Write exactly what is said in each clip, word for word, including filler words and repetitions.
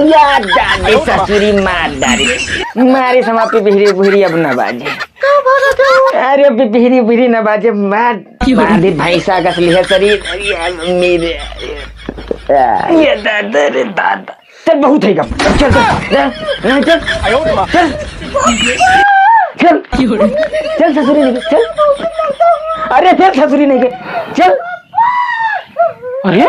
या दादी ससुरी मार डारी। मारे समा पिपहिरी उपहिरी अब ना बाजे। अरे पिपहिरी उपहिरी ना बाजे, मार, मार दे भैंसा कस लिहे शरीर। अरे मेरे, ये दादा रे दादा। चल, बहुत है कम। चल, चल, चल, नहीं, चल, चल, चल, चल ससुरी नहीं, चल। अरे चल ससुरी नहीं के, चल। अरे,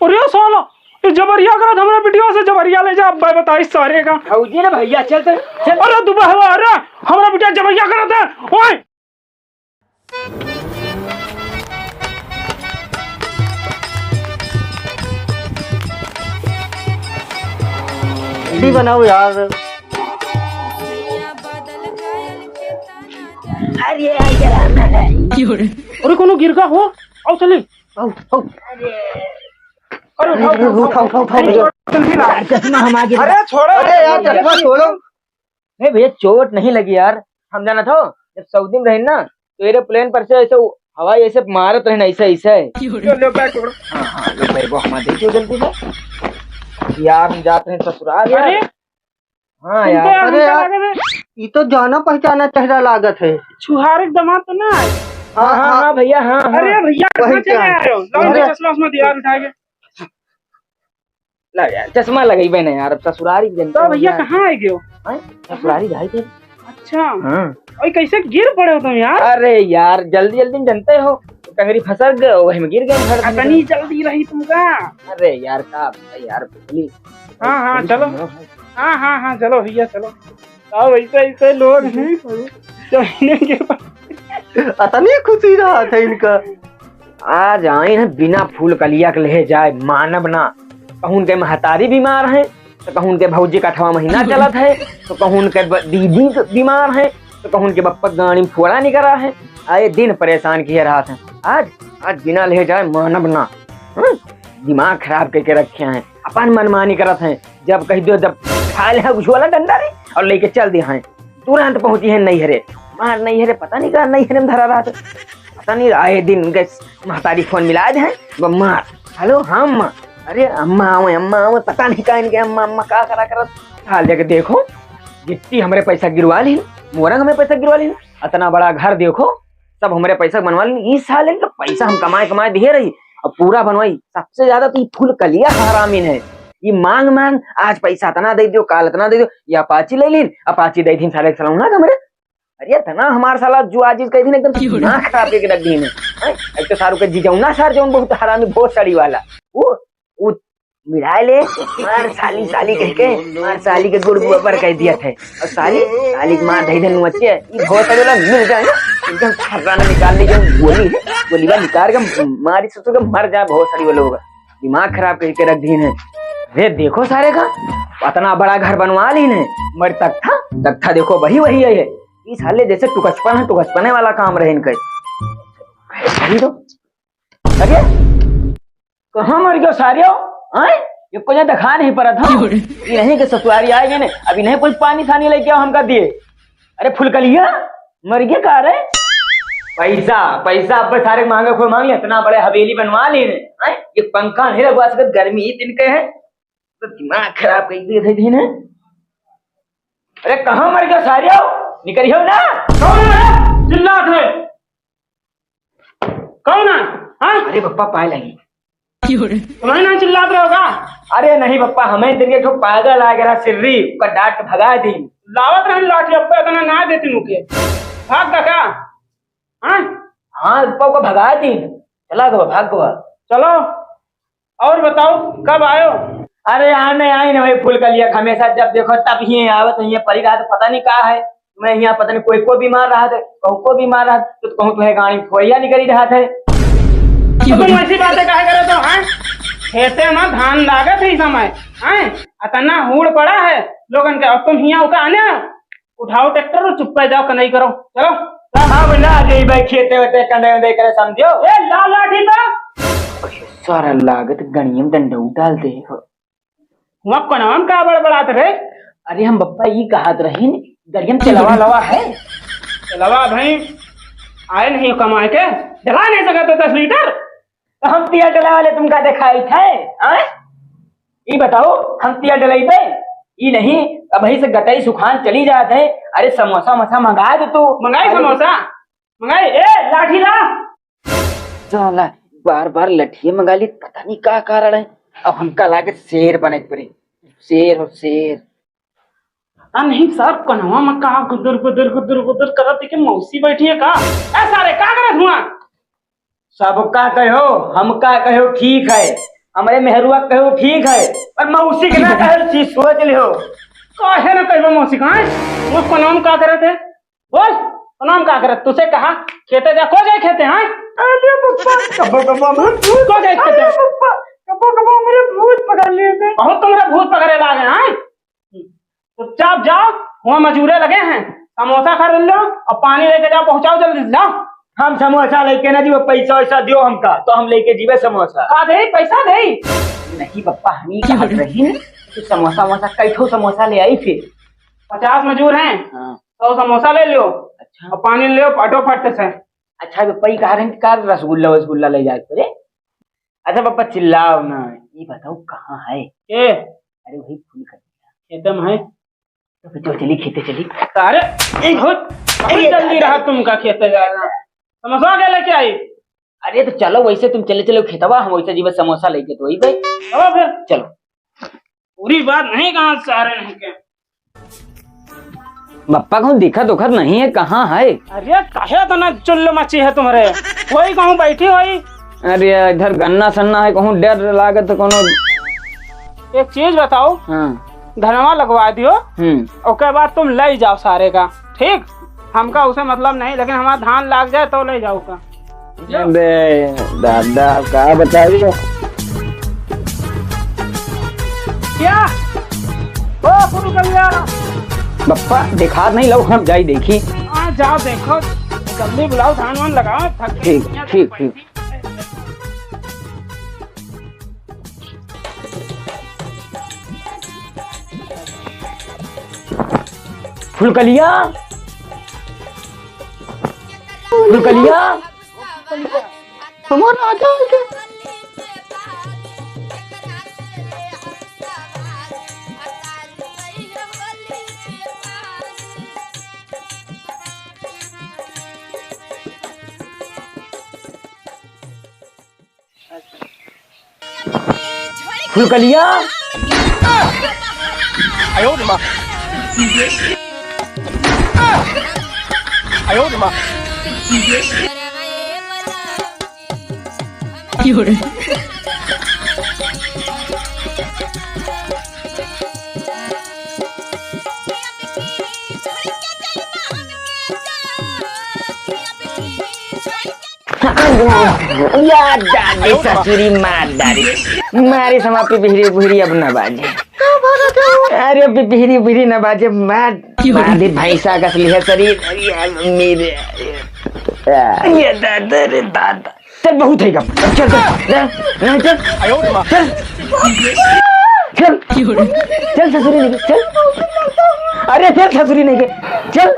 अरे साला, ये जबरिया करत हमरा बिटिया से, जबरिया ले जा, अब बताई सारे का। भौजी ना भैया, चल तो, चल। अरे दुबहवा, अरे हमरा बिटिया जबरिया करत है। ओए, जल्दी बनाओ यार। अरे, अरे, कोनो गिर गा हो, आओ चले। आओ, आओ। अरे, उठाओ, उठाओ, उठाओ, उठाओ। अरे, चश्मा हम आगे। अरे, छोड़ो। अरे यार, चश्मा छोड़ो। नहीं भैया, चोट नहीं लगी यार। हम जाना था, जब सऊदी में रहे ना, तो एरोप्लेन पर से ऐसे उ-, हवाई ऐसे मारत रहे ना, ऐसे, ऐसे। लो, लो, बैग पकड़ो। हाँ, हाँ, लो, बैग वो हमारे दे दो जल्दी से। यार, हम जाते हैं ससुराल यार। अरे, हाँ तुम यार। तो अरे यार, लागत है। ये तो जाना पहचाना चेहरा लागत है। छुहारे के दामाद तो ना है? हाँ, हाँ, हाँ। हाँ भैया, हाँ, हाँ। अरे भैया, वही कहाँ चले क्या? आ रहे हो? लाओ, अरे। चश्मा, चश्मा दिया उठा के। ला यार, चश्मा लगइबे ना यार, अब ससुरारी जनता तो हो भैया, गया। कहाँ आए गयो? हैं? ससुरारी जाए थे। अच्छा। हाँ। ओए, कैसे गिर पड़े हो तुम यार? अरे यार, जल्दी जल्दी में जनते हो, टंगरी फसर गए, वही में गिर गए, धड़ से। अतनी जल्दी रही तुमका? अरे यार, का बताई यार, बिजली। हाँ, हाँ, बिजली चलो। हाँ, हाँ, हाँ, चलो भैया, चलो। आओ, ऐसे, ऐसे लोग हैं, जमीन के पास। अतनी खुशी रहत है इनका। आज आइन है बिना फूल कलिया के लेहे जाए, मानब ना। कहून के महतारी बीमार है, तो कहून के भौजी का अठवा महीना चलत है, तो कहून के ब-, दीदी क-, बीमार है, तो कहून के बप्पा गाड़ी में फोड़ा निकरा है। आए दिन परेशान किहे रहत हैं। आज, आज बिना लेहे जाए मानब ना। हम्म? दिमाग खराब करके रखे हैं, अपन मनमानी करत हैं। जब कह दो, जब खा ले हैं झोला डंडा रे और लेके चल दे हैं, तुरंत पहुंची हैं नैहरे। मार नैहरे, पता नहीं का नैहरे में धरा रहत। पता नहीं, आए दिन उनके महतारी फोन मिला दे हैं, वो मार, "हेलो, हाँ अम्मा।" "अरे अम्मा आवे, अम्मा आवे।" पता नहीं का इनके अम्मा, अम्मा का करा करत। हाल जाके देखो, गिट्टी हमरे पैसा गिरवा ली, मोरंग में पैसा गिरवा ली, अतना बड़ा घर देखो, सब हमरे पैसा बनवा ली। ई साले का पैसा हम कमाए कमाए दिहे रही, अब पूरा बनवाई। सबसे ज्यादा तो ई फूल कलिया हरामीन है, ई मांग मांग, आज पैसा अतना दे दियो, काल अतना दे दियो, ये अपाची ले लीन, अपाची दे दीन साले के सलौना के हमरे। अरे इतना हमार साला जो आजिज कह दीन, एकदम दिमाग खराब करके रख दीन है। हैं? एक तो सारू के जीजौना सार जौन बहुत हरामी भोसड़ी वाला, वो, वो मिलाए ले, मार साली, साली कह के, मार साली के गुड़ गोबर कह दिया थे। और साली, साली के मार धई धन मचे, ई भोसड़ी वाला मिल जाए, एकदम छर्रा ना निकाल ले, जो गोली है, गोली वाला निकाल के मारी ससुर के मर जाए भोसड़ी वाला होगा। दिमाग खराब करके रख दीन है। अरे देखो सारे का, अतना बड़ा घर बनवा लीन है, मर तख्ता, तख्ता देखो वही वही है। ई साले जैसे टुकचपन है, टुकचपने वाला काम रहे इनके। अभी तो अरे, कहाँ मर गयो सारियो? हैं? ये कोई देखा नहीं पड़त, हाँ? ये नहीं के ससुरारी आए गए ने, अभी नहीं कुछ पानी थानी लेके आओ हमका दिए। अरे फुलकलिया, मर गया का रे? पैसा, पैसा अब सारे मांगे कोई मांग ले, इतना बड़े हवेली बनवा ली ने, हैं? ये पंखा नहीं लगवा सकत, गर्मी ही दिन के है। तो दिमाग खराब कर दिए थे दिन है। अरे कहाँ मर गया सारियो? निकलियो ना। कौन है? चिल्लात है। कौन है? हाँ? अरे पप्पा, पाए लगी। तुम्हें ना चिल्लात रहोगा? अरे नहीं पप्पा, हमें दिन के जो पागल आ गया सिर्री, उसका डांट भगा दी। लावत रहन लाठी, अब इतना ना देती मुके। भाग का क्या? हाँ? हाँ पप्पा, को भगा दी। चला गवा, भाग गवा। चलो। और बताओ, कब आयो? अरे आने आई ना भाई, फुलकलिया, हमेशा जब देखो तब ही आवत है, ये पड़ी रहा तो पता नहीं कहाँ है। मैं यहाँ पता नहीं कोई को बीमार रहा थे, कहूँ को बीमार रहा थे, तो कहूँ तुम्हें गाड़ी में फोड़िया निकली रहा थे। तो तुम ऐसी बातें काहे करे तो, हैं? खेते में धान लागत है इस समय, हैं? अतना हूड़ पड़ा है लोगन के, और तुम हियाँ उका आने उठाओ ट्रैक्टर और चुप्पे जाओ, कनई करो, चलो। अब ना जइबे खेते वेते कनई उनई करे, समझो। ए, ला लाठी तो। सारा लागत गणियम डंडा डाल दे। हुआ कनवा में का बड़बड़ात रे? अरे हम बप्पा ई कहत रहीन, गड़ियम चलवा लवा है। चलवा भाई, आए नहीं कमाए के, चला नहीं सकत तो दस लीटर। तो हम तिया डलावे वाले तुमका देखाइत है, आय? ई बताओ, हम तिया डलइबे? ई नहीं, अबहीं से गटई सुखान चली जात है। अरे समोसा वमोसा मंगाइ दे तू। मंगाई अरे समोसा? मंगाई, ए, लाठी ला। साला, बार बार लठिए मंगा ली, पता नहीं का कारण है। अब हमका लागे शेर बने के पड़ी। शेर हो, शेर। पता नहीं सार, कनवा में का गुदुर गुदुर गुदुर गुदुर करत है कि मौसी बैठी है का? ए सारे, का करत हुआ? सबका कहो, हमका कहो ठीक है, हमरे मेहरुआ कहो ठीक है, पर मौसी के ना कहो चीज सोच लिहो। काहे ना कहबो मौसी का, हैं? वो कनवा में का करत है? बोल, प्रणाम का करत? तुसे कहा खेते जा, को जाए खेते, हाँ? अरे पप्पा, कब्बो कब्बो हमरे भूत, को जाए खेते? अरे पप्पा, कब्बो कब्बो हमरे भूत पकड़ लिए थे। बहुत तुम्हरे भूत पकड़े लागे, हाँ? चुपचाप जाओ, वहाँ मजूरे लगे हैं, समोसा खरीद लो और पानी लेके जाओ, पहुँचाओ जल्दी से, जाओ। हम समोसा लेके ना जीबे, पैसा वैसा दियो हमका, तो हम लेके जीबे समोसा। का दे, पैसा दे? नहीं पप्पा, हम ही कहा रही ना, तो समोसा वमोसा, कई ठो समोसा ले आई फिर। पचास मजूर हैं, हाँ। सौ समोसा ले लियो। अच्छा। और पानी लियो फटोफट से। अच्छा, तो पई कहा रहे का रसगुल्ला वसगुल्ला ले जाए रे? अच्छा पापा, चिल्लाओ ना, ये बताओ कहाँ है? के? अरे वही फूल कर दिया। खेते में है। तो फिर चलो, चली खेते चली। अरे, एक बहुत, अरे, बहुत जल्दी रहा तुमका खेते जाना। समोसा क्या लेके आई? अरे तो चलो, वैसे तुम चले चलो खेतवा, हम वैसे जीबे समोसा लेके तो वही भाई। चलो फिर। चलो। पूरी बात नहीं कहा सारे नहीं के। बप्पा कहूँ दिखत उखत नहीं है, कहाँ है? अरे काहे इतना चुल्ल मची है तुम्हरे? कोई कहूँ बैठी होई? अरे इधर गन्ना सन्ना है, कहूँ डर लागत है कोनो। एक चीज बताओ, हाँ। धनवा लगवा दियो, हम्म। ओके बाद तुम ले जाओ सारे का, ठीक? हमका उसे मतलब नहीं, लेकिन हमारा धान लाग जाए तो ले जाओ का। अबे दादा, का बताई? क्या? ओ फूल कलिया। बप्पा, देखात नहीं लउ, हम जाई देखी। हाँ, जाओ देखो, जल्दी बुलाओ, धान वान लगाओ, थक गए। ठीक, ठीक, ठीक। फुलकलिया, फुलकलिया। हमार राजा है क्या? फुलकलिया। आयो रे माँ। आयो रे माँ। या दादी ससुरी मार डारी। मारे समापी बिहरी बुहरी अब न बाजे। अरे अभी बिहरी बुहरी न बाजे, मार, मार दी भैंसा कस लिहे शरीर। अरे यार, मेरे, ये दादा रे दादा। चल, बहुत है गप। चल, चल, चल, नहीं, चल। चल। चल। चल, ससुरी नहीं, चल। अरे, चल, ससुरी नहीं के। चल।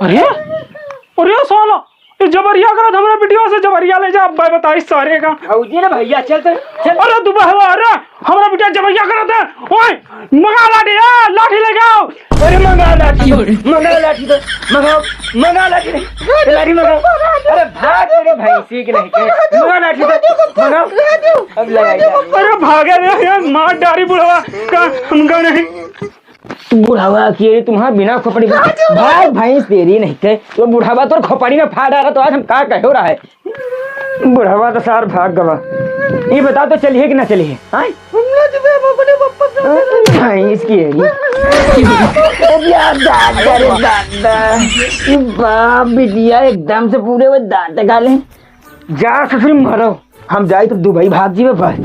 अरे, अरे, साला, ये जबरिया करत हमरा बिटिया से जबरिया ले जा, अब मैं बताई सारे का। भौजी ना भैया, चल तो, चल। अरे, दुबहवा, अरे, हमरा बिटिया जबरिया करत है। ओए, मंगा लाठी, ए, लाठी लेके आओ। अरे, मंगा लाठी, मंगा लाठी तो, मंगाओ, मंगा लाठी रे, लाठी मंगाओ। अरे, भाग रे भैंसी के नहीं के, मंगा लाठी तो, मंगाओ। अब लगाई जा। अरे, भागे रे, यार, मार डारी बुढ़वा का, हमका नहीं। बुढ़वा की, अरे, तुम्हारा बिना खोपड़ी, भाग भैंस तेरी नहीं के, तो बुढ़वा तोर खोपड़ी में फाड़ डारा, तो आज हम का कहो रहा है। बुढ़वा तो सार भाग गवा। ये बता तो चलिए कि ना चलिए? हाँ? हम ना जबे, हम अपने पप्पा के साथ हाँ, इसकी है ये। अरे दादा, अरे दादा। ये बाप बिटिया एकदम से पूरे वो दांत खा ले। जा ससुरी मरो। हम जाई तो दुबई भाग जीवे भाई।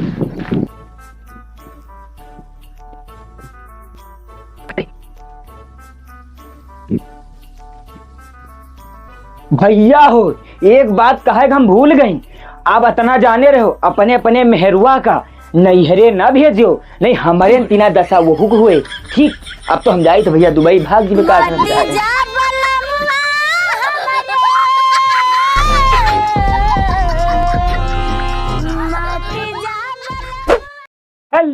भैया हो, एक बात कहे के हम भूल गई। आप अतना जाने रहो, अपने अपने मेहरुआ का नैहरे ना भेजियो, नहीं हमारे तीना दशा वहू के हुए। ठीक, अब तो हम जाई तो भैया दुबई भाग जीवे का करन जाए। जा बलमुआ हमरे।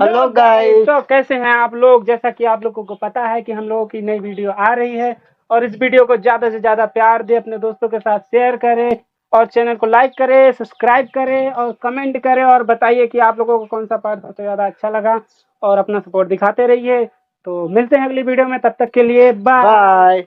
Hello guys। तो कैसे हैं आप लोग? जैसा कि आप लोगों को पता है कि हम लोगों की नई वीडियो आ रही है, और इस वीडियो को ज्यादा से ज्यादा प्यार दे, अपने दोस्तों के साथ शेयर करें, और चैनल को लाइक करें, सब्सक्राइब करें, और कमेंट करें, और बताइए कि आप लोगों को कौन सा पार्ट सबसे ज्यादा अच्छा लगा, और अपना सपोर्ट दिखाते रहिए। तो मिलते हैं अगली वीडियो में, तब तक के लिए बाय। बाय।